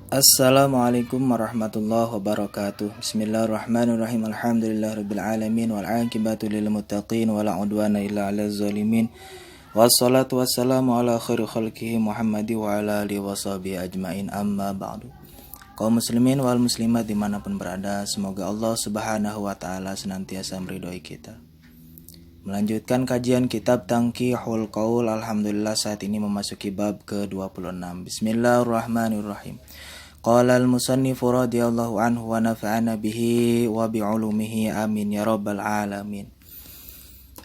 Assalamualaikum warahmatullahi wabarakatuh. Bismillahirrahmanirrahim. Alhamdulillahirabbil alamin wal aqibatu lil muttaqin wala udwana illa 'alal zalimin. Wassalatu wassalamu ala khairi khalqihi Muhammadi wa ala alihi washabihi ajmain, amma ba'du. Kaum muslimin wal muslimat dimanapun berada, semoga Allah Subhanahu wa taala senantiasa meridhoi kita. Melanjutkan kajian kitab Tanqihul Qaul, alhamdulillah saat ini memasuki bab ke-26. Bismillahirrahmanirrahim. Qala al-musannifu radhiyallahu anhu wa nafa'ana bihi wa bi'ulumihi, amin ya rabbal alamin.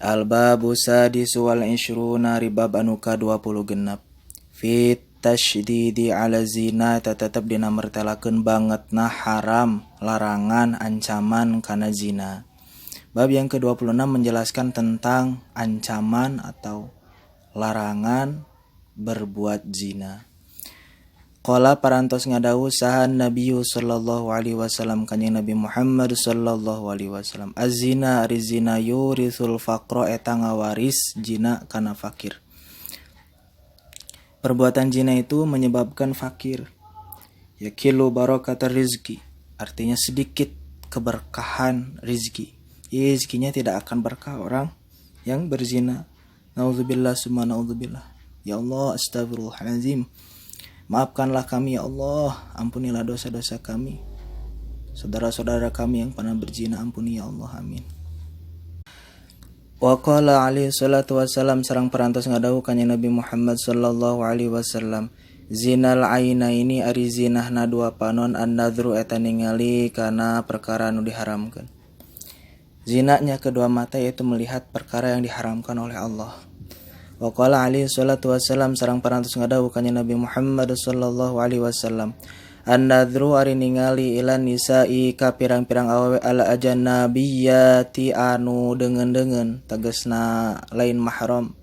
Al-babu sadisu wal ishruna, ribab anu ka-26. Fi tasydidi ala zina, tetep dina mertelakeun banget nah haram, larangan, ancaman kana zina. Bab yang ke-26 menjelaskan tentang ancaman atau larangan berbuat zina. Qala, parantos ngadawuh saha, Nabi sallallahu alaihi wasallam, kanjeng Nabi Muhammad sallallahu alaihi wasallam. Az-zina, ari zina, yurithul faqra, eta ngawaris zina kana fakir. Perbuatan zina itu menyebabkan fakir. Yakilu barakatar rizki. Artinya sedikit keberkahan rizki. Rizkinya tidak akan berkah orang yang berzina. Nauzubillah summa naudzubillah. Ya Allah, astagfirullahalazim. Maafkanlah kami, ya Allah, ampunilah dosa-dosa kami. Saudara-saudara kami yang pernah berzina, ampuni ya Allah, amin. Wa qala alaihi salatu wassalam, sareng parantos ngadawuh kanjeng Nabi Muhammad sallallahu alaihi wasallam, zinal aina ini, ari zinahna dua panon, an-nadhru, eta ningali kana perkara nu diharamkeun. Zinanya kedua mata yaitu melihat perkara yang diharamkan oleh Allah. Wa qala alaihi salatu wassalam, sareng parantos ngadawuh kanjeng Nabi Muhammad sallallahu alaihi wasallam, an-nadhru, ari ningali, ilan nisa'i, ka pirang-pirang awewe, al ajnabiyati, anu deungeun-deungeun, tegesna lain mahram,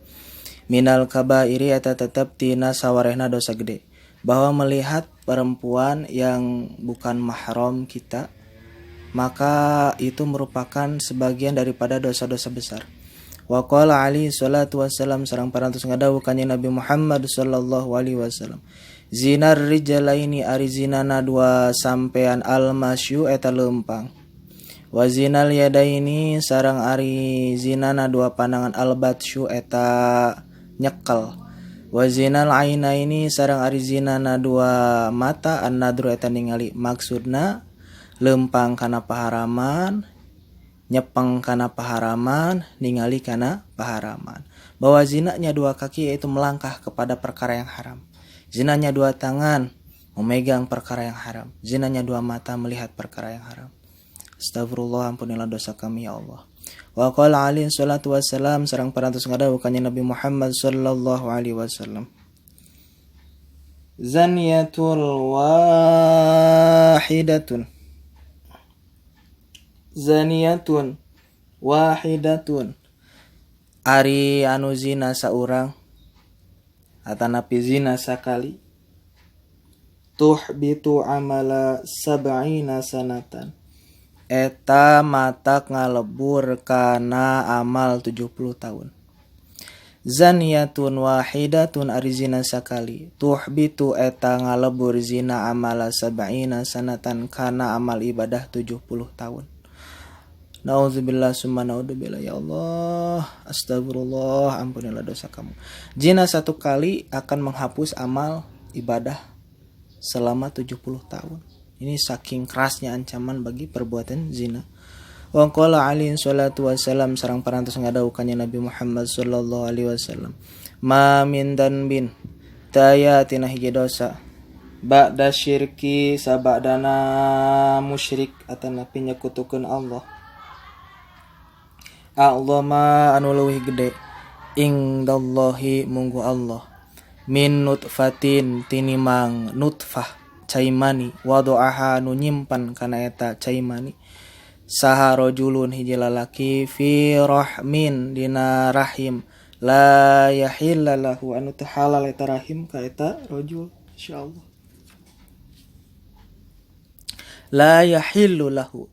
minal kabairi, eta tetep tina sawarehna dosa gede. Bahwa melihat perempuan yang bukan mahram kita, maka itu merupakan sebagian daripada dosa-dosa besar. Wa qala alaihi salatu wassalam, sareng parantos ngadawuh kanjeng Nabi Muhammad sallallahu alaihi wasallam, zinar rijalaini, ari zinana dua sampean, al masyu, eta leumpang. Wa zinal yadaini, sareng ari zinana dua panangan, al batsyu, eta nyekel. Wa zinal ainaini, sareng ari zinana dua mata, an nadru, eta ningali. Maksudna leumpang kana paharaman, nyepeng kana paharaman, ningali kana paharaman. Bahwa zinanya dua kaki yaitu melangkah kepada perkara yang haram. Zinanya dua tangan memegang perkara yang haram. Zinanya dua mata melihat perkara yang haram. Astagfirullah, ampunilah dosa kami ya Allah. Wa qala alaihi salatu wassalam, sareng parantos ngadawuh kanjeng Nabi Muhammad sallallahu alaihi wasallam, Zaniyatul wahidatun, zaniyatun wahidatun, ari anu zina saurang atanapi zina sakali, tuhbitu amala sab'ina sanatan, eta matak ngalebur kana amal 70 tahun. Zaniyatun wahidatun, ari zina sakali, tuhbitu, eta ngalebur zina, amala sab'ina sanatan, kana amal ibadah 70 tahun. Nauzubillah summa naudzubillah, ya Allah, astagfirullah, ampunilah dosa kamu. Zina satu kali akan menghapus amal ibadah selama 70 tahun. Ini saking kerasnya ancaman bagi perbuatan zina. Wa qala alaihi salatu wassalam, sareng parantos ngadawuh kanjeng Nabi Muhammad sallallahu alaihi wasallam, ma min bin, taya tina hiji dosa, ba'da syirki, sabadana musyrik atanapi nyekutukeun Allah, a'zama, anu leuwih gede, indallahi, mungguh Allah, min nutfatin, tinimang nutfah, cai mani, wadoaha, nu nyimpan kana eta cai mani, saha rajulun, hiji lalaki, fi rahmin, dina rahim, la yahilla lahu, anu teu halal eta rahim ka eta rajul, insyaallah, la yahillu lahu,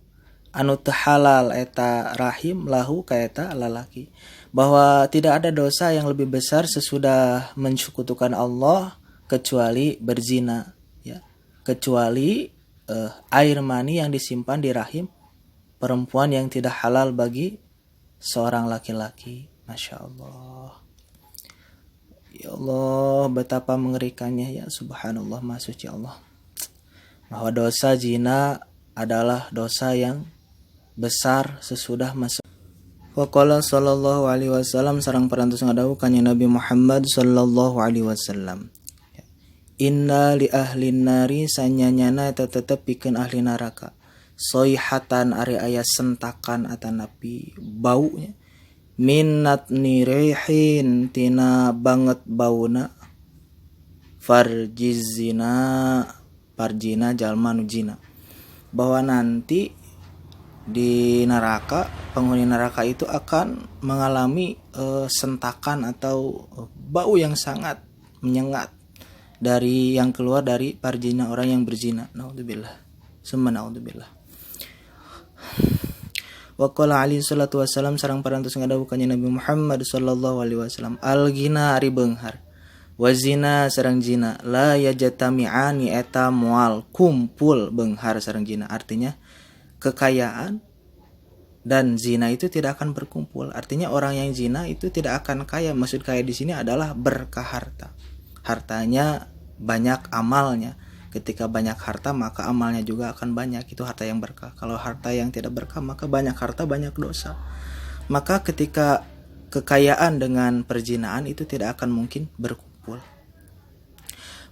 anu teu halal eta rahim, lahu, ka eta lalaki. Bahwa tidak ada dosa yang lebih besar sesudah mensekutukan Allah kecuali berzina ya. Kecuali air mani yang disimpan di rahim perempuan yang tidak halal bagi seorang laki-laki. Masya Allah. Ya Allah, betapa mengerikannya ya, subhanallah, maha suci Allah. Bahwa dosa zina adalah dosa yang besar sesudah masuk. Waqala sallallahu alaihi wasallam sareng parantos ngadawuh kanjeng Nabi Muhammad sallallahu alaihi wasallam. Inna li ahli nari sanyanyana eta tetep pikeun ahli neraka. Soihatan ari aya sentakan atanapi baunya minat nirehin tina banget bauna farjizina parjina jalma nu zina. Bahwa nanti di neraka, penghuni neraka itu akan mengalami sentakan atau bau yang sangat menyengat dari yang keluar dari parjina orang yang berzina. Naudzubillah. Summa naudzubillah. Wa qala alaihi salatu wassalam sareng parantos ngadawuh kanjeng Nabi Muhammad sallallahu alaihi wasallam, al ghina ari beunghar wa zina sareng zina la yajtami'ani eta moal kumpul beunghar sareng zina. Artinya kekayaan dan zina itu tidak akan berkumpul. Artinya orang yang zina itu tidak akan kaya. Maksud kaya di sini adalah berkah harta. Hartanya banyak amalnya. Ketika banyak harta maka amalnya juga akan banyak. Itu harta yang berkah. Kalau harta yang tidak berkah maka banyak harta banyak dosa. Maka ketika kekayaan dengan perzinaan itu tidak akan mungkin berkumpul.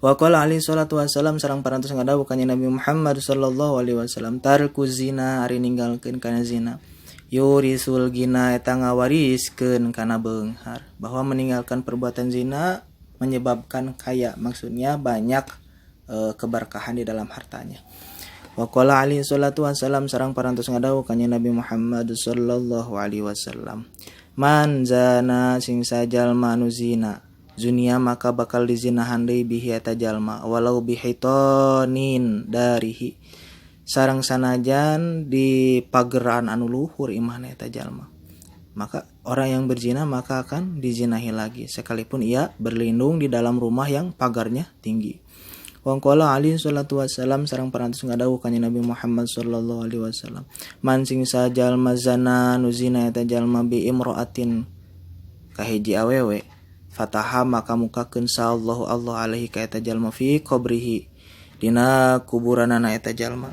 Wa qala alaihi salatu wassalam sareng parantos ngadawuh kanjeng Nabi Muhammad sallallahu alaihi wasallam, tarku zina ari ninggalkeun kana zina yurisul gina eta ngawariskeun kana beunghar. Bahwa meninggalkan perbuatan zina menyebabkan kaya, maksudnya banyak keberkahan di dalam hartanya. Wa qala alaihi salatu wassalam sareng parantos ngadawuh kanjeng Nabi Muhammad sallallahu alaihi wasallam, man zana sing sajalma nu zina zunia maka bakal dizinahan deui bihi eta jalma walau bihitonin darihi sareng sanajan di pageraan anu luhur imahna eta jalma. Maka orang yang berzina maka akan dizinahi lagi sekalipun ia berlindung di dalam rumah yang pagarnya tinggi. Wa qala alaihi salatu wassalam sareng parantos ngadawuh kanjeng Nabi Muhammad sallallahu alaihi wasallam, man sing sajalma zana nu zina eta jalma bi imra'atin kahiji awewe fataha maka mukakeun sallallahu Allah alaihi ka eta jalma fi qabrihi dina kuburanana eta jalma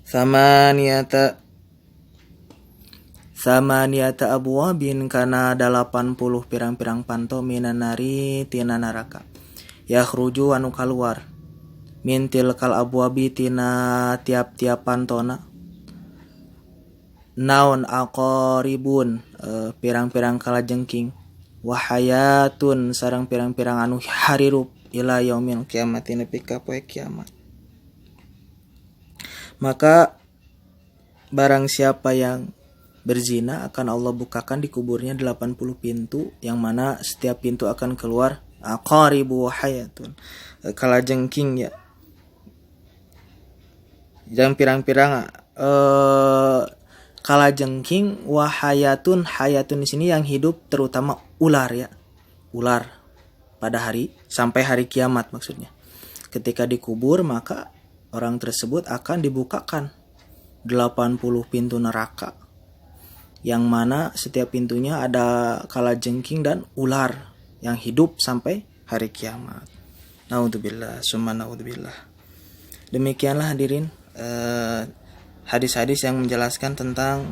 samaniyata abwabin kana 80 pirang-pirang panto minan nari tina neraka yakhruju anu kaluar min tilkal abwabi tina tiap-tiap pantona naon aqaribun pirang-pirang kalajengking wahayatun sareng pirang-pirang anu harirup ila yaumil kiamat nepi ka poe kiamat. Maka barang siapa yang berzina akan Allah bukakan di kuburnya 80 pintu yang mana setiap pintu akan keluar aqaribu wahayatun kalajengking ya. Jangan pirang-pirang kalajengking wahayatun, hayatun di sini yang hidup terutama ular ya. Ular pada hari sampai hari kiamat maksudnya. Ketika dikubur maka orang tersebut akan dibukakan 80 pintu neraka yang mana setiap pintunya ada kalajengking dan ular yang hidup sampai hari kiamat. Naudzubillah, summa naudzubillah. Demikianlah hadirin hadis-hadis yang menjelaskan tentang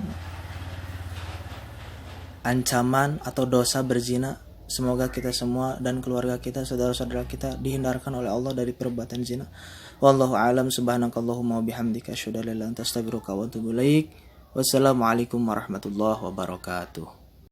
ancaman atau dosa berzina. Semoga kita semua dan keluarga kita, saudara-saudara kita dihindarkan oleh Allah dari perbuatan zina. Wallahu a'lam. Subhanakallahumma wa bihamdika asyhadu an la ilaha illa anta astaghfiruka wa atubu ilaik. Wassalamualaikum warahmatullahi wabarakatuh.